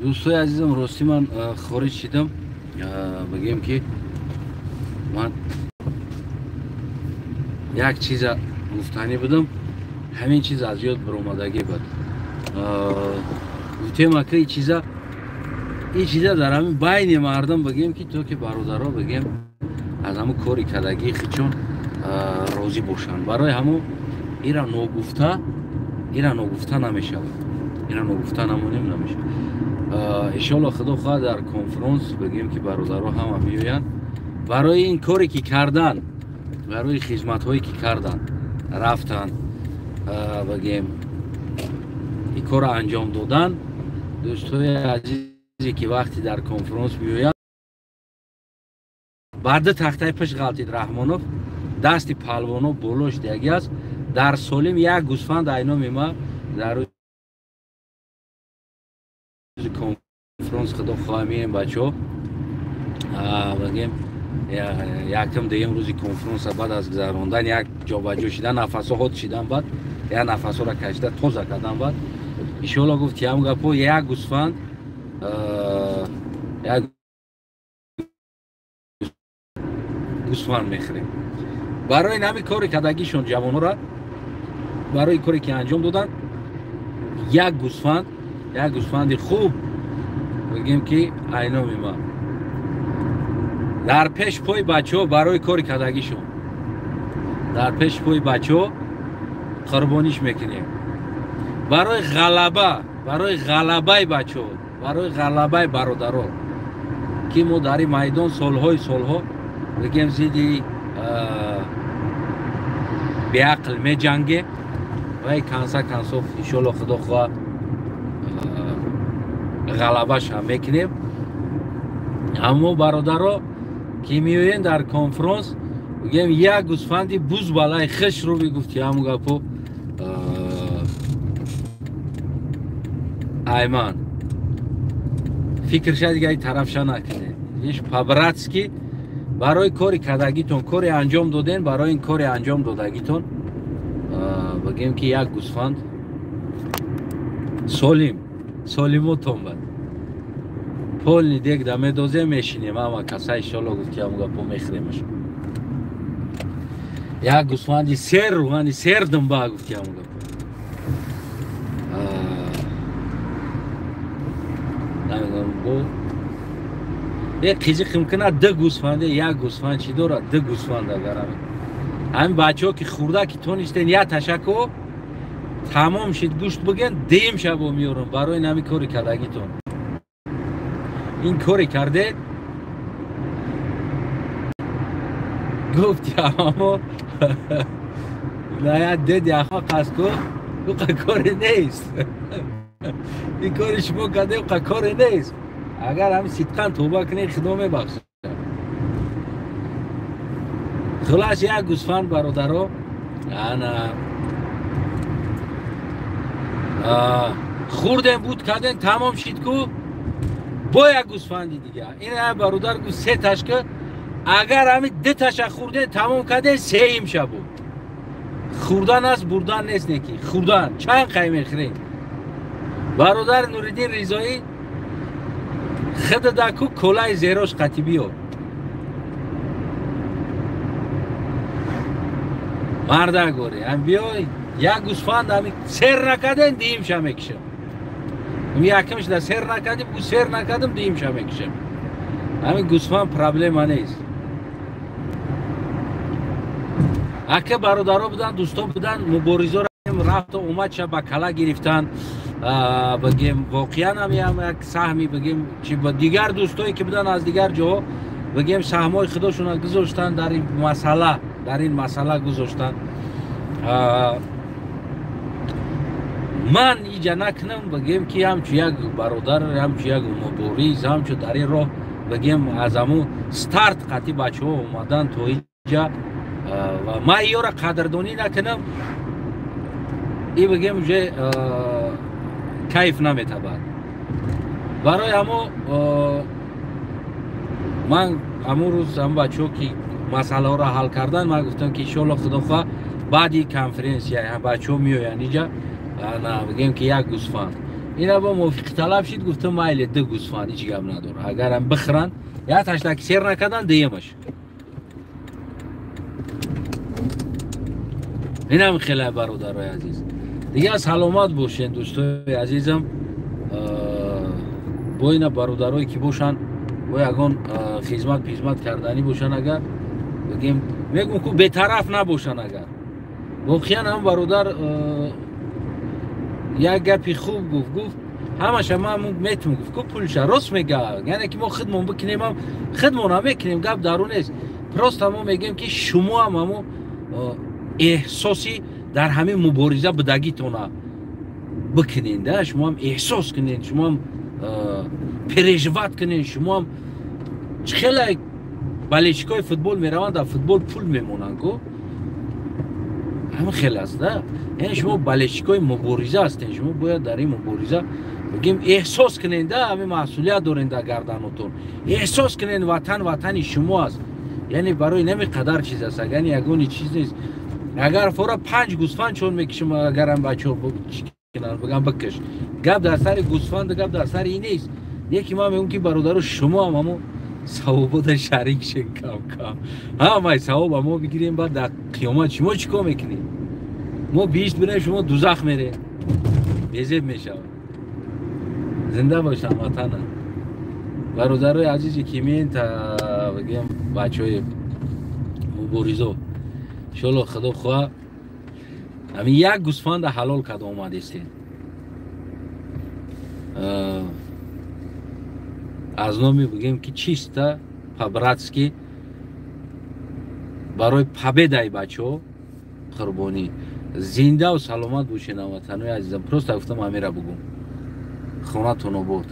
Дӯстои азизам, ростӣ ман хориҷ шидам, бигем ки ман як чиза гуфтанӣ будам, ҳамин чиз аз ёд баромадагӣ буд. Гуфтем ака, ин чиза дар ҳамин байни мардум бигем ки то ки бародаро бигем аз ҳамун кори кардагии хичон розӣ бошанд. Барои ҳамун ира ногуфта намешавад, ира ногуфта намонем, намешавад. Иншоалло, худо хоҳад, дар конфронс бигем ки бародаро ҳама меоянд. Барои ин коре ки кардан, барои хизматҳое ки кардан, рафтан, бигем ин корро анҷом додан, дӯстои азизе ки вақте дар конфронс меоянд, бар ду тахтаи пишт ғалтид Раҳмонов, дасти палвоно боло шидаги аст. Дар солим як гӯсфанд айноми ма дар рӯзи конфронс, худо хоҳа, меем, бачаҳо. Бигем, якум дуюм рӯзи конфронса баъд аз гузарондан, як ҷобаҷо шидан, нафасҳо ҳод шидан, баъд як нафасҳоро кашида тоза кардан, баъд иншоалло, гуфти ҳам гапо, як гӯсфанд, як гӯсфанд мехӯрем барои нами кори кардагишон ҷавонора, барои коре ки анҷом доданд. Як гӯсфанд, як гӯсфанди хуб, бигем ки айноми ма дар пеш пои бачаҳо, барои кори кардагишон дар пеш пои бачаҳо қурбониш мекунем. Барои ғалаба, барои ғалабаи бачаҳо, барои ғалабаи бародаро, ки мо дар ин майдон солҳои солҳо, бигем, зидди беақл меҷангем ва конце концов, иншоалло, худо хоҳад, ғалабаша мекунем. Аммо бародаро ки меоем дар конфронс, бигем, як гӯсфанди буз балаи хишру бигуфти ҳамун гапо айман фикрша дига тарафша накунед. Иш по-братски барои кори кардагитон, кори анҷом доден, барои ин кори анҷом додагитон, бигем ки як гӯсфанд солим солимотон бад полный дегда медозем, мешинем ҳама каса, иншолло, гуфти ҳамун гапо, мехӯремаш. Як гӯсфанди сер руғани сер думба, гуфти ҳамун гапо. Намедонам, бо е қизиқ имкона ду гӯсфанде, як гӯсфанд чӣ дорад, ду гӯсфанд. Агар ҳамин бачаҳо ки хӯрда ки тонистен, як ташаккур, тамом шид гӯшт, биген, дим шабо меёрам барои нами кори кардагитон. Ин коре кардед, гуфти аммо ная деди ахмақ аст ку, уқа коре нест. Ин кори шумо карде, уқа коре нест. Агар ҳамин сидқан тавба кунед, худо мебахшад. Хулас, як гӯсфанд, бародаро, ана хӯрдем, буд кардем, тамом шид ку, бо як гӯсфанди дига. Ин бародар гуфт се ташка, агар ҳамин ду таша хӯрдем, тамом кардем, сеим шабу хӯрдан аст, бурдан нест. Неки хӯрдан чанд қай мехӯрем? Бародар Нуриддин Ризоӣ, хидадаку колаи зерош қатӣ биёр, мардак гори, ам биёй, як гӯсфанд ами сер накардем, диимша мекишам. Якимш да сер накардим, гу сер накардим, диимша мекишам. Ҳамин гӯсфанд проблема нест. Ака, бародаро будан, дӯсто будан, муборизоро рафту омадша ба кала гирифтан, бигем, воқеан ҳам як саҳми, бигем, чи дигар дӯстое ки будан аз дигар ҷоҳо, бигем, саҳмҳои худошонро гузоштан дар ин масъала, дар ин масъала гузоштан. Ман иҷа накунам, бигем ки ҳамчу як бародар, ҳамчу як мубориз, ҳамчу дар ин роҳ, бигем, аз ҳамун старт қатъи бачаҳо омадан то иҷа ва ман иёра қадрдонӣ накунам, и, бигем, уже кайф наметабад. Барои ҳамо ман ҳамун рӯз ҳам бачаҳо ки масъалаҳоро ҳал кардан, ман гуфтам ки иншоалло, худо хоҳа, баъди конференсия бачаҳо меоянд иҷа, бигем ки як гӯсфанд. Ина бо мувофиқи талаб шид, гуфтам майли, ду гӯсфанд, ҳеҷ гап надорад. Агарам бихӯранд, як таштаки сер накардан, дуюмаш. Инам хеле, бародарои азиз. Дигар саломат бошед, дӯстои азизам. Бо ина бародарое ки бошанд, бо ягон хизмат пизмат карданӣ бошанд, агар бигем, мегӯм ку бетараф набошанд. Агар воқеан ҳам бародар як гапи хуб гуфт, гуфт ҳамаша ман метум, гуфт ку пулша рост мега, яъне ки мо худмон бикунем, ҳам худмон мекунем, гап дару нест. Просто мо мегӯем, ки шумо ҳам ҳамо эҳсоси дар ҳамин мубориза будагитона бикунед, да, шумо ҳам эҳсос кунед, шумо ҳам переживать кунед, шумо ҳам хеле болельщикои футбол мераванд, дар футбол пул мемонанд ку, ҳамин хел аст, да. Яъне шумо болельщикои мубориза ҳастед, шумо бояд дар ин мубориза бигем эҳсос кунед, да, ҳамин масъулият доред дар гарданотон, эҳсос кунед, ватан ватани шумо аст. Яъне барои нами қадар чиз аст, агар ягони чиз нест. Агар фора 5 гӯсфанд чон мекишам, агарам бачаҳо кунанд, бигам бикиш, гап дар сари гӯсфанд, гап дар сари ин нест. Яке ман мегӯм, ки бародаро, шумо ҳам ҳамо савобота шарик шед, кам кам ҳамаи савоба мо бигирем, баъд дар қиёмат шумо чӣ кор мекунед? Мо биҳишт бирем, шумо дузах мерем, безеб мешавад. Зинда бош, ҳамватана, бародарои азизи ки мен та бигем бачаҳои муборизо, иншоалло худо хоҳа ҳамин як гӯсфанда ҳалол карда омадистед. Аз номи бигем ки чисто по-братски барои победаи бачаҳо қурбонӣ. Зиндаву саломат бошед, ҳамватанои азизам. Просто гуфтам ҳамира бугум. Хонатон обод.